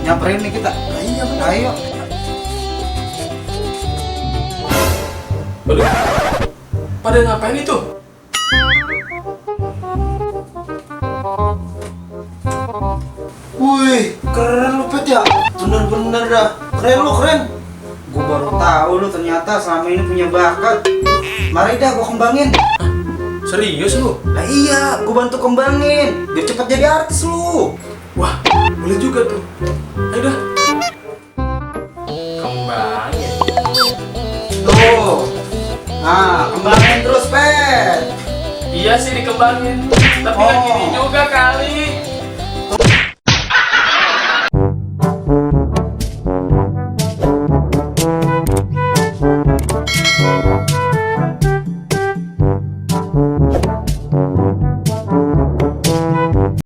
nyamperin nih kita. Nah, iya benar. Ayo. Aduh. Pada ngapain itu? Wih, keren lu Pet ya. Bener-bener dah. Keren lu, keren. Gue baru tahu lu ternyata selama ini punya bakat. Mari dah gue kembangin. Serius lu? Nah iya, gue bantu kembangin biar cepet jadi artis lu. Wah, boleh juga tuh. Ayo dah. Kembangin. Tuh. Nah, kembangin terus Pet. Iya sih dikembangin. Tapi nggak gini juga kali.